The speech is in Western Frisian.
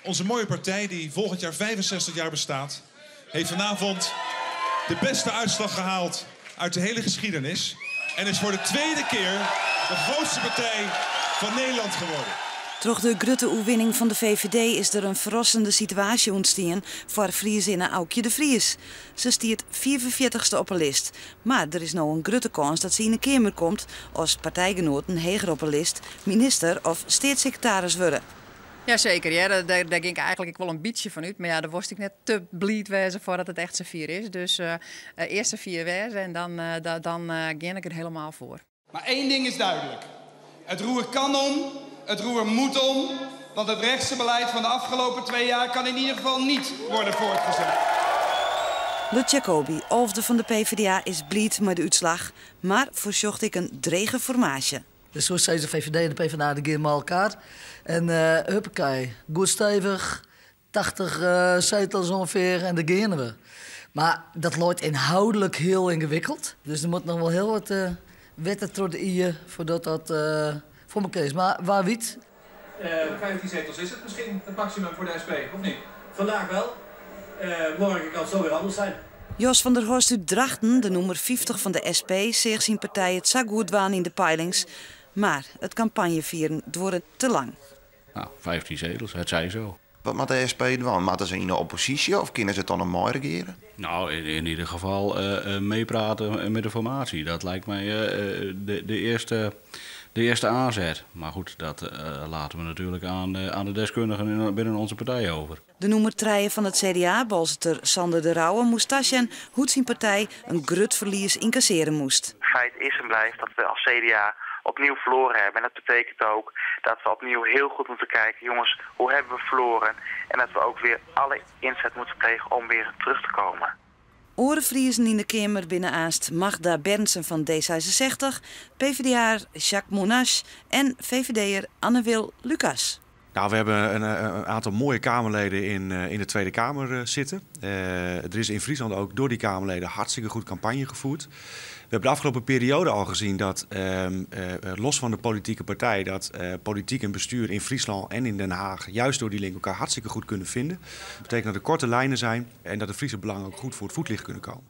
Onze mooie partij, die volgend jaar 65 jaar bestaat, heeft vanavond de beste uitslag gehaald uit de hele geschiedenis. En is voor de tweede keer de grootste partij van Nederland geworden. Troch de grutte oerwinning fan de VVD is der in ferrassende situaasje ûntstien foar Friezinne Aukje de Vries. Se stiet 45ste op 'e list, mar der is no in grutte kâns dat se yn 'e Keamer komt as partijgenoaten heger op 'e list minister of steatssekretaris wurde. Jaseker, ja, dêr gean ik eigentlik ek wol in bytsje fan út. Mar ja, dêr wolst ek net te bliid wêze foardat it echt safier is. Dus earst safier wêze en dan gean ik der hielendal foar. Maar één ding is duidelijk. Het roer kan om, het roer moet om. Want het rechtse beleid van de afgelopen 2 jaar kan in ieder geval niet worden voortgezet. Lutz Jacobi, 11e fan de PvdA, is bliid mei de útslach, mar foarsjocht ek in drege formaasje. Dus sa sizze de VVD en de PvdA, dy geane mei elkoar. En huppakee, goed stevich, 80 setels ûngefear en dêr geane we. Mar dat leit ynhâldlik hiel yngewikkeld. Dus der moat noch wol hiel wat wetter troch de ie foardat dat foar elkoar is. Mar wa wit. 15 zetels is het misschien het maximum voor de SP, of niet? Vandaag wel. Morgen kan het zo weer anders zijn. Jos van der Horst út Drachten, de nûmer 50 fan de SP, seach syn partij it sa goed dwaan yn de peilings. Mar it kampanjefieren duorret te lang. Nou, 15 zetels, het zij zo. Wat moat de SP dwaan? Moatte se yn de opposysje of kinne se it dan noch meiregearje? Nou, in ieder geval meepraten met de formatie. Dat lijkt mij de eerste aanzet. Maar goed, dat laten we natuurlijk aan de deskundigen binnen onze partij over. De nûmer 3 fan it CDA, Boalserter Sander de Rouwe, moast tasjen hoe't syn partij in grut ferlies ynkassearje moast. Feit is en blijft dat we als CDA opnieuw verloren hebben. En dat betekent ook dat we opnieuw heel goed moeten kijken, jongens, hoe hebben we verloren? En dat we ook weer alle inzet moeten plegen om weer terug te komen. Oare Friezen yn de Keamer binne aanst Magda Berndsen fan D66, PvdA Jacques Monasch en VVD'er Anne-Wil Lucas. Nou, we hebben een aantal mooie Kamerleden in de Tweede Kamer zitten. Er is in Friesland ook door die Kamerleden hartstikke goed campagne gevoerd. We hebben de afgelopen periode al gezien dat, los van de politieke partij, dat politiek en bestuur in Friesland en in Den Haag juist door die link elkaar hartstikke goed kunnen vinden. Dat betekent dat er korte lijnen zijn en dat de Friese belangen ook goed voor het voetlicht kunnen komen.